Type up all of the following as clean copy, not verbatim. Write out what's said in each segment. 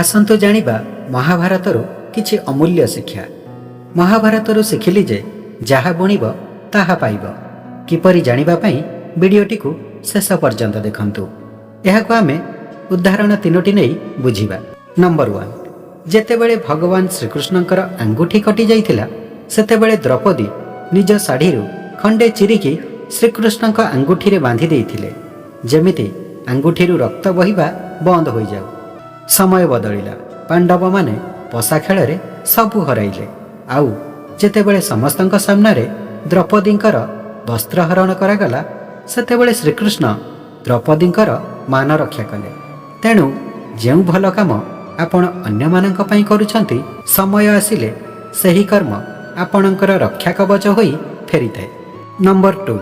ଆସନ୍ତୁ ଜାଣିବା ମହାଭାରତରୁ କିଛି ଅମୂଲ୍ୟ ଶିକ୍ଷା। ମହାଭାରତରୁ ଶିଖିଲି ଯେ ଯାହା ବୁଣିବ ତାହା ପାଇବ। କିପରି ଜାଣିବା ପାଇଁ ଭିଡ଼ିଓଟିକୁ ଶେଷ ପର୍ଯ୍ୟନ୍ତ ଦେଖନ୍ତୁ। ଏହାକୁ ଆମେ ଉଦାହରଣ ତିନୋଟି ନେଇ ବୁଝିବା। ନମ୍ବର 1, ଯେତେବେଳେ ଭଗବାନ ଶ୍ରୀକୃଷ୍ଣଙ୍କର ଆଙ୍ଗୁଠି କଟି ଯାଇଥିଲା, ସେତେବେଳେ ଦ୍ରୌପଦୀ ନିଜ ଶାଢ଼ୀରୁ ଖଣ୍ଡେ ଚିରିକି ଶ୍ରୀକୃଷ୍ଣଙ୍କ ଆଙ୍ଗୁଠିରେ ବାନ୍ଧି ଦେଇଥିଲେ, ଯେମିତି ଆଙ୍ଗୁଠିରୁ ରକ୍ତ ବହିବା ବନ୍ଦ ହୋଇଯାଉ। ସମୟ ବଦଳିଲା। ପାଣ୍ଡବମାନେ ପଶା ଖେଳରେ ସବୁ ହରାଇଲେ। ଆଉ ଯେତେବେଳେ ସମସ୍ତଙ୍କ ସାମ୍ନାରେ ଦ୍ରୌପଦୀଙ୍କର ବସ୍ତ୍ରହରଣ କରାଗଲା, ସେତେବେଳେ ଶ୍ରୀକୃଷ୍ଣ ଦ୍ରୌପଦୀଙ୍କର ମାନ ରକ୍ଷା କଲେ। ତେଣୁ ଯେଉଁ ଭଲ କାମ ଆପଣ ଅନ୍ୟମାନଙ୍କ ପାଇଁ କରୁଛନ୍ତି, ସମୟ ଆସିଲେ ସେହି କର୍ମ ଆପଣଙ୍କର ରକ୍ଷା କବଚ ହୋଇ ଫେରିଥାଏ। ନମ୍ବର 2,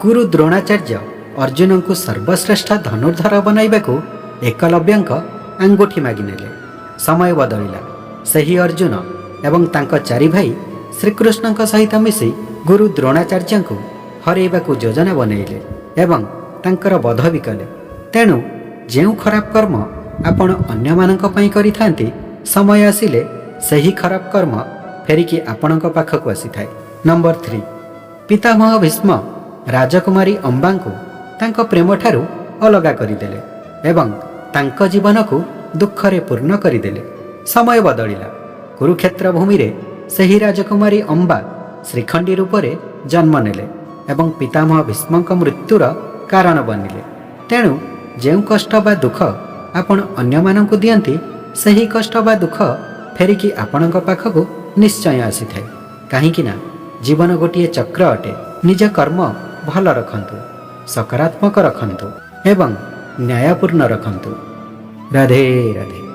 ଗୁରୁ ଦ୍ରୋଣାଚାର୍ଯ୍ୟ ଅର୍ଜୁନଙ୍କୁ ସର୍ବଶ୍ରେଷ୍ଠ ଧନୁର୍ଦ୍ଧର ବନାଇବାକୁ ଏକଲବ୍ୟଙ୍କ ଆଙ୍ଗୁଠି ମାଗିନେଲେ। ସମୟ ବଦଳିଲା। ସେହି ଅର୍ଜୁନ ଏବଂ ତାଙ୍କ ଚାରି ଭାଇ ଶ୍ରୀକୃଷ୍ଣଙ୍କ ସହିତ ମିଶି ଗୁରୁ ଦ୍ରୋଣାଚାର୍ଯ୍ୟଙ୍କୁ ହରାଇବାକୁ ଯୋଜନା ବନେଇଲେ ଏବଂ ତାଙ୍କର ବଧ ବି କଲେ। ତେଣୁ ଯେଉଁ ଖରାପ କର୍ମ ଆପଣ ଅନ୍ୟମାନଙ୍କ ପାଇଁ କରିଥାନ୍ତି, ସମୟ ଆସିଲେ ସେହି ଖରାପ କର୍ମ ଫେରିକି ଆପଣଙ୍କ ପାଖକୁ ଆସିଥାଏ। ନମ୍ବର 3, ପିତାମହ ଭୀଷ୍ମ ରାଜକୁମାରୀ ଅମ୍ବାଙ୍କୁ ତାଙ୍କ ପ୍ରେମଠାରୁ ଅଲଗା କରିଦେଲେ ଏବଂ ତାଙ୍କ ଜୀବନକୁ ଦୁଃଖରେ ପୂର୍ଣ୍ଣ କରିଦେଲେ। ସମୟ ବଦଳିଲା। କୁରୁକ୍ଷେତ୍ର ଭୂମିରେ ସେହି ରାଜକୁମାରୀ ଅମ୍ବା ଶ୍ରୀଖଣ୍ଡୀ ରୂପରେ ଜନ୍ମ ନେଲେ ଏବଂ ପିତାମହ ଭୀଷ୍ମଙ୍କ ମୃତ୍ୟୁର କାରଣ ବନିଲେ। ତେଣୁ ଯେଉଁ କଷ୍ଟ ବା ଦୁଃଖ ଆପଣ ଅନ୍ୟମାନଙ୍କୁ ଦିଅନ୍ତି, ସେହି କଷ୍ଟ ବା ଦୁଃଖ ଫେରିକି ଆପଣଙ୍କ ପାଖକୁ ନିଶ୍ଚୟ ଆସିଥାଏ। କାହିଁକି ନା ଜୀବନ ଗୋଟିଏ ଚକ୍ର ଅଟେ। ନିଜ କର୍ମ ଭଲ ରଖନ୍ତୁ, ସକାରାତ୍ମକ ରଖନ୍ତୁ ଏବଂ ନ୍ୟାୟପୂର୍ଣ୍ଣ ରଖନ୍ତୁ। ରାଧେ ରାଧେ।